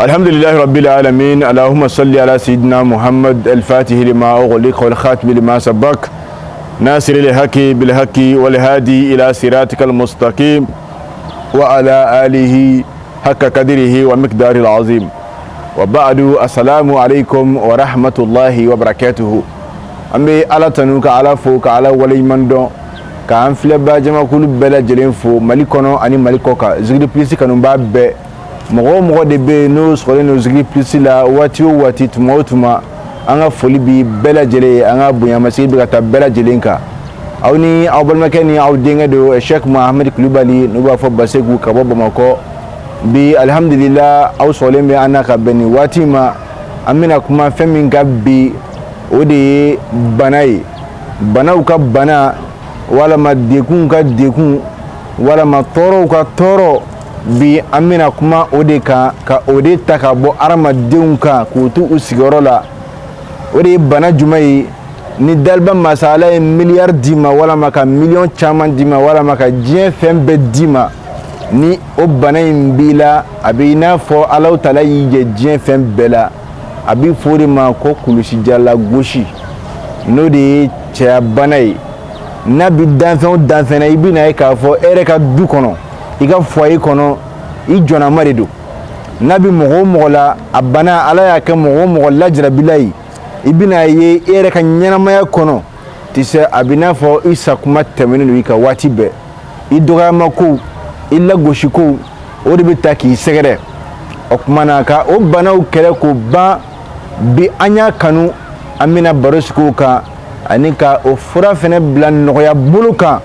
الحمد لله رب العالمين اللهم صل على سيدنا محمد الفاتح لما أغلق والخاتم لما سبق ناصر الحق بالحق والهادي إلى صراطك المستقيم وعلى آله حق قدره ومقداره العظيم وبعد السلام عليكم ورحمة الله وبركاته. أمي على تنوك على فوق على ولي من دون كان فلبا جما كل بلا جلين فو مالكونو أني مالكوكا زغري بليسي كانوا باب mɔgɔ o mɔgɔ de bɛ yen n'o sɔgɔlen don Zikiri Plus la waati o waati tuma o tuma an ka foli bi bɛɛ lajɛlen ye an ka bonyamasegin bɛ ka taa bɛɛ lajɛlen kan aw ni aw balimakɛ ni aw denkɛ don Cheikh Mohamed Kulibali n'u b'a fɔ Baseku ka bɔ Bamakɔ bi alihamudulila aw sɔgɔlen bɛ an na ka bɛn nin waati ma an bɛna kuma fɛn min kan bi o de ye bana ye banaw ka bana walama dekunw ka dekun walama tɔɔrɔw ka tɔɔrɔ bi an bɛna kuma o de kan ka o de ta ka bɔ hadamadenw kan k'u to u sigiyɔrɔ la o de ye bana jumɛn ye ni daliba masala ye miliyari d'i ma walama ka miliyɔn caman d'i ma walama ka diɲɛ fɛn bɛɛ d'i ma ni o bana in b'i la a bɛ i n'a fɔ Alahu taala y'i jɛ diɲɛ fɛn bɛɛ la a bɛ fɔ o de ma ko kulusijala gosi n'o de ye cɛya bana ye n'a bɛ danfɛn o danfɛn na i bɛna ye k'a fɔ e yɛrɛ ka du kɔnɔ i ka foyer kɔnɔ i jɔnnama de don n'a bɛ mɔgɔ o mɔgɔ la a bana ala y'a kɛ mɔgɔ o mɔgɔ lajarabila ye i bɛna ye e yɛrɛ ka ɲɛnamaya kɔnɔ ti se a bɛ n'a fɔ i sakuma tɛmɛnen don i ka waati bɛɛ i dɔgɔyama kow i lagosi kow o de bɛ ta k'i sɛgɛrɛ o tuma na ka o banaw kɛlɛ k'o ban bi an y'a kanu an bɛna baro sigi o kan ani ka o fura fɛnɛ bila nɔgɔya bolo kan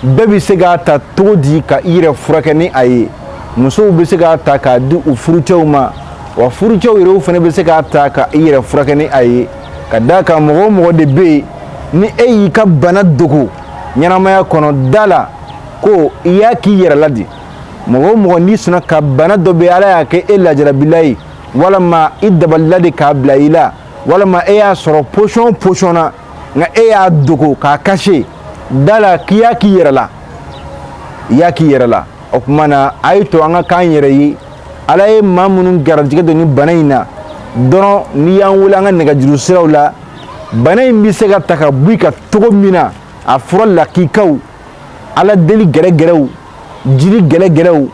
bɛɛ bɛ se k'a ta cogo di ka i yɛrɛ furakɛ ni a ye musow bɛ se k'a ta k'a di u furucɛw ma wa furucɛw yɛrɛw fana bɛ se k'a ta ka i yɛrɛ furakɛ ni a ye ka d'a kan mɔgɔ o mɔgɔ de bɛ yen ni e y'i ka bana dogo ɲɛnamaya kɔnɔ da la ko i y'a k'i yɛrɛ la de mɔgɔ o mɔgɔ n'i sɔnna ka bana dɔ bɛ ala y'a kɛ e lajarabila ye walama i dabalila de k'a bila i la walama e y'a sɔrɔ pɔsɔn o pɔsɔn na nka e y'a dogo k'a kase da la k'i y'a k'i yɛrɛ la i y'a k'i yɛrɛ la o tuma na a ye to an ka k'an yɛrɛ ye ala ye maa minnu garijɛgɛ don ni bana in na dɔrɔn n'i y'an wele an ka nɛgɛjuru siraw la bana in bɛ se ka ta ka bɔ i kan cogo min na a fura lakikaw ala deli gɛrɛgɛrɛw jiri gɛrɛgɛrɛw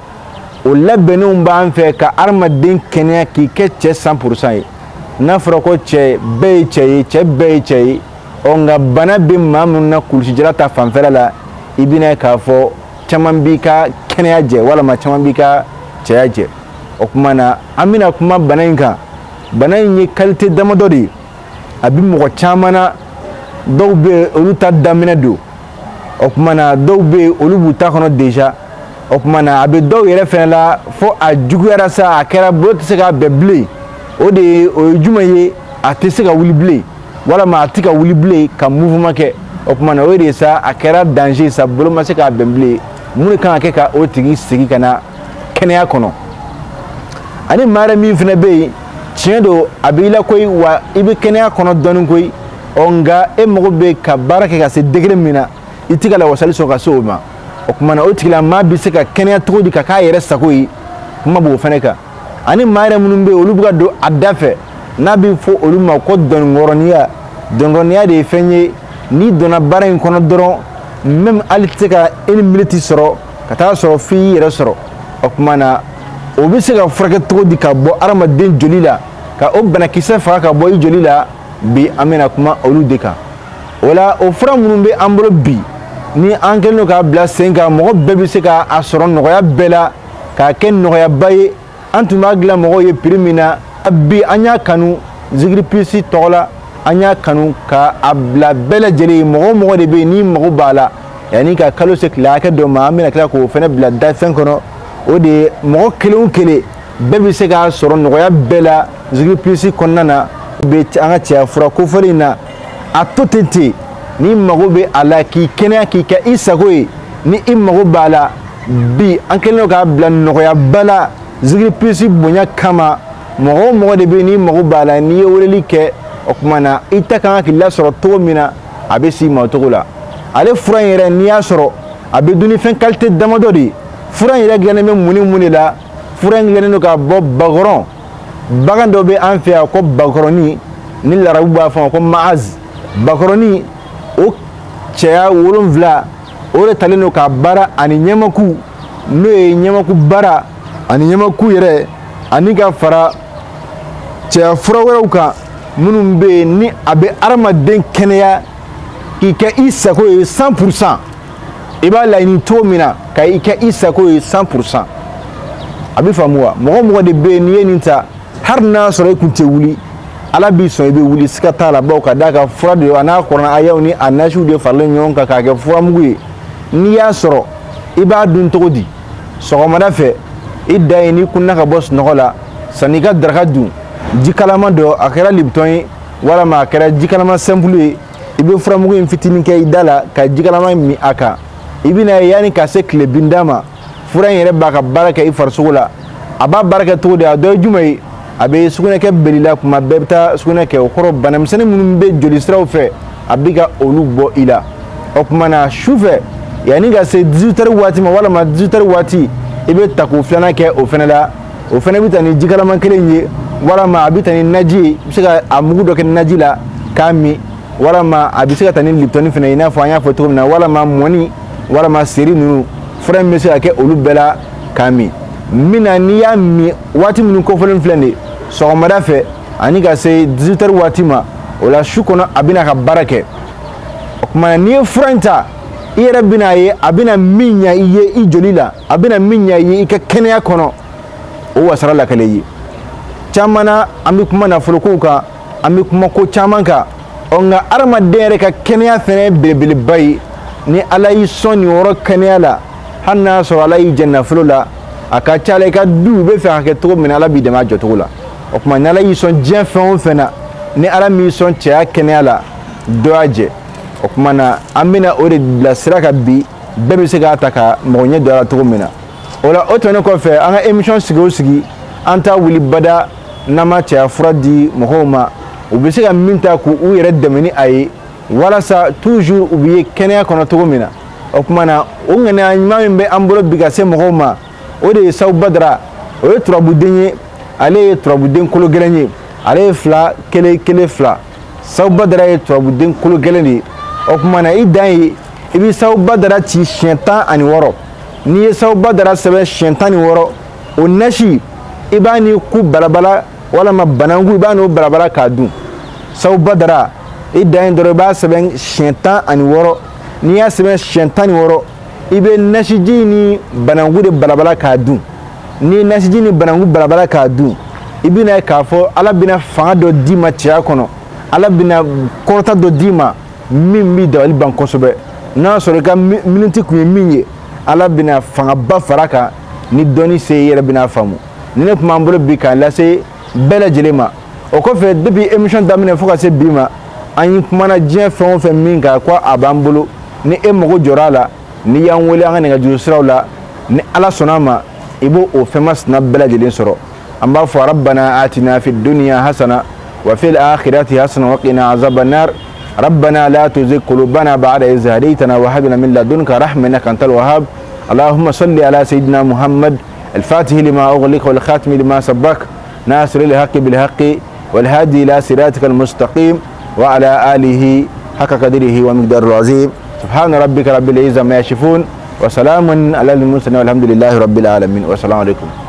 o labɛnnenw b'an fɛ ka hadamaden kɛnɛya k'i kɛ cɛ 100% ye n'a fɔra ko cɛ bɛɛ ye cɛ ye cɛ bɛɛ ye cɛ ye ɔ nka bana bɛ maa minnu na kulusijala ta fanfɛla la i bɛna ye k'a fɔ caman b'i ka kɛnɛya jɛ walama caman b'i ka cɛya jɛ o tuma na an bɛna kuma bana in kan bana in ye qualité damadɔ de ye a bɛ mɔgɔ caman na dɔw bɛ yen olu ta daminɛ don o tuma na dɔw bɛ yen olu b'u ta kɔnɔ déjà o tuma na a bɛ dɔw yɛrɛ fɛnɛ la fo a juguyara sa a kɛra bolo tɛ se k'a bɛn bilen o de ye o ye jumɛn ye a tɛ se ka wuli bilen walama a tɛ ka wuli bilen ka mouvement kɛ o tuma na o de ye sa a kɛra danger sa bolo ma se k'a bɛn bilen mun de kan ka kɛ ka o tigi segin ka na kɛnɛya kɔnɔ ani maa yɛrɛ min fana bɛ yen tiɲɛ don a b'i la koyi wa i bɛ kɛnɛya kɔnɔ dɔɔnin koyi ɔ nka e mago bɛ ka baara kɛ ka se degré min na i tɛ ka lawasali sɔrɔ ka se o ma o tuma na o tigilamaa bɛ se ka kɛnɛya cogo di ka k'a yɛrɛ sago ye kuma b'o fana kan ani maa yɛrɛ minnu bɛ yen olu bɛ ka don a da fɛ n'a bɛ fɔ olu ma ko dɔnnikɔrɔniya dɔnnikɔrɔniya de ye fɛn ye n'i donna baara in kɔnɔ dɔrɔn même hali tɛ se ka une minute sɔrɔ ka taa sɔrɔ f'i y'i yɛrɛ sɔrɔ o tuma na o bɛ se ka furakɛ cogo di ka bɔ hadamaden joli la ka o banakisɛ faga ka bɔ i joli la bi an bɛna kuma olu de kan o la o fura minnu bɛ an bolo bi ni an kɛlen don k'a bila sen kan mɔgɔ bɛɛ bɛ se k'a sɔrɔ nɔgɔya bɛɛ la k'a kɛ nɔgɔyaba ye an tun b'a dilan mɔgɔw ye prix min na bi an y'a kanu Zikiri Plus tɔgɔ la an y'a kanu ka a bila bɛɛ lajɛlen ye mɔgɔ o mɔgɔ de bɛ yen n'i mago b'a la yanni ka kalo se tile hakɛ dɔ ma an bɛna tila k'o fana bila dafɛn kɔnɔ o de ye mɔgɔ kelen o kelen bɛɛ bɛ se k'a sɔrɔ nɔgɔya bɛɛ la Zikiri Plus kɔnɔna na bɛ an ka cɛya fura kofɔlen in na a to ten ten n'i mago bɛ a la k'i kɛnɛya k'i kɛ i sago ye ni i mago b'a la bi an kɛlen don k'a bila nɔgɔyaba la Zikiri Plus bonya kama mɔgɔ o mɔgɔ de bɛ yen n'i mago b'a la n'i ye weleli kɛ o tuma na i ta kan k'i lasɔrɔ cogo min na a bɛ s'i ma o cogo la ale fura in yɛrɛ n'i y'a sɔrɔ a bɛ dunnifɛn qualité damadɔ de ye fura in yɛrɛ dilannen bɛ mun ni mun de la fura in dilannen don ka bɔ bakɔrɔn Bagan dɔ bɛ an fɛ yan ko bakɔrɔni, ni larabu b'a fɔ ma ko maaz. Bakɔrɔni o cɛya 7 o de talen don ka baara ani ɲɛmaku, n'o ye ɲɛmaku baara ani ɲɛmaku yɛrɛ, ani ka fara cɛya fura wɛrɛw kan minnu bɛ yen ni a bɛ hadamaden kɛnɛya k'i kɛ i sago ye 100%. I b'a laɲini cogo min na ka i kɛ i sago ye 100%. A bɛ faamu wa? Mɔgɔ mɔgɔ de bɛ yen n'i ye nin ta, hali n'a sɔrɔ i kun tɛ wuli, Ala b'i sɔn i bɛ wuli, siga t'a la, bawo ka d'a kan fura de a n'a kɔrɔna ayaw ni a nasiw de faralen ɲɔgɔn kan k'a kɛ furamugu ye. N'i y'a sɔrɔ i b'a dun cogo di? Sɔgɔmada fɛ i da ye n'i kunna ka bɔ sunɔgɔ la, sanni i ka daraka dun, ji kalaman dɔ, a kɛra Lipton ye walama a kɛra ji kalaman simple ye, i bɛ furamugu in fitinin kɛ i da la ka ji kalaman min a kan. I bɛna ye yanni ka se tile binda ma, fura in yɛrɛ b'a ka baara kɛ i farisogo la. A b'a baara kɛ cogo di? A dɔ ye jumɛn ye? A bɛ sugunɛ kɛ beli la, kuma bɛɛ bɛ taa sugunɛ kɛ. O kɔrɔ banamisɛnnin minnu bɛ joli siraw fɛ, a bɛ ka olu bɔ i la. O tuma na su fɛ yanni ka se 18 heures waati ma walama 18 heures waati, i bɛ tako filanan kɛ o fɛnɛ la. O fɛnɛ bɛ taa ni jikalaman kelen ye walama a bɛ taa ni naji ye. I bɛ se ka a mugu dɔ kɛ naji la k'a min, walama a bɛ se ka taa ni Lipton fɛnɛ ye, i n'a fɔ an y'a fɔ cogo min na, walama mɔni walama seri ninnu. Fura in bɛ se ka kɛ olu bɛɛ la k'a min. Min na n'i y'a min waati minnu kofɔlen filɛ nin ye, sɔgɔmada fɛ ani ka se 18 heures waati ma, o la su kɔnɔ a bɛna ka baara kɛ. O tuma na n'i ye fura in ta, i yɛrɛ bɛna ye a bɛna min ɲɛ i ye i joli la, a bɛna min ɲɛ i ye i ka kɛnɛya kɔnɔ, o wasara lakale ye. Caman na an bɛ kuma nafolokow kan, an bɛ kuma ko caman kan. Ɔ nka hadamaden yɛrɛ ka kɛnɛya fɛnɛ ye belebeleba ye. Ni Ala y'i sɔn nin yɔrɔ kɛnɛya la, hali n'a sɔrɔ Ala y'i jɛ nafolo la, a ka ca la i ka du bɛ fɛ ka kɛ cogo min na, Ala b'i dɛmɛ a jɔcogo la. O tuma ni Ala y'i sɔn diɲɛ fɛn o fɛn na, ni Ala m'i sɔn cɛya kɛnɛya la, dɔ y'a jɛ. O tuma na an bɛna o de bila sira kan bi, bɛɛ bɛ se k'a ta ka mɔgɔ ɲɛ don a la cogo min na. O la o tɛmɛnen kɔfɛ, an ka émission sigi o sigi, an t'a wuli bada n'an ma cɛya fura di mɔgɔw ma, u bɛ se ka min ta k'u yɛrɛ dɛmɛ ni a ye, walasa toujours u bɛ ye kɛnɛya kɔnɔ cogo min na. O tuma na o ŋaniya ɲuman min bɛ an bolo bi ka se mɔgɔw ma, o de ye Sawu Badara. O ye turabuden ye, ale ye turabuden kolo gɛlɛn ye, ale ye 2 1 1 2. Sawu Badara ye turabuden kolo gɛlɛn de ye. O tuma na i dan ye i bɛ Sawu Badara ci siɲɛ 16. N'i ye Sawu Badara sɛbɛn siɲɛ 16, o nasi i b'a ni ku balabala walama bananku, i b'a n'o balabala k'a dun. Sawu Badara i dan ye dɔrɔn i b'a sɛbɛn siɲɛ 16. N'i y'a sɛbɛn siɲɛ 16, i bɛ nasiji ni bananku de balabala k'a dun. N'i ye nasiji ni bananku balabala k'a dun, i bɛna ye k'a fɔ Ala bɛna fanga dɔ d'i ma cɛya kɔnɔ, Ala bɛna kɔrɔta dɔ d'i ma min b'i dabali ban kosɛbɛ. N'a sɔrɔ i ka miniti kun ye min ye, Ala bɛna fangaba fara kan ni dɔnni se i yɛrɛ bɛna faamu. Ni ne tun b'an bolo bi k'a lase bɛɛ lajɛlen ma. O kɔfɛ depuis émission daminɛ fo ka se bi ma, an ye kumana diɲɛ fɛn o fɛn min kan ko a b'an bolo, ni e mago jɔra a la, n'i y'an wele an ka nɛgɛjuru siraw la, ni Ala sɔnna a ma, i b'o o fɛn masina bɛɛ lajɛlen sɔrɔ. An b'a fɔ rabbana atina fid dunya hasana wa fil akhirati hasana wa qina azaban nar. ربنا لا تزغ قلوبنا بعد إذ هديتنا وهب لنا من لدنك رحمة إنك أنت الوهاب. اللهم صل على سيدنا محمد الفاتح لما أغلق والخاتم لما سبق ناصر الحق بالحق والهادي إلى صراطك المستقيم وعلى آله حق قدره ومقداره العظيم. سبحان ربك رب العزة عما يصفون وسلام على المرسلين والحمد لله رب العالمين. والسلام عليكم.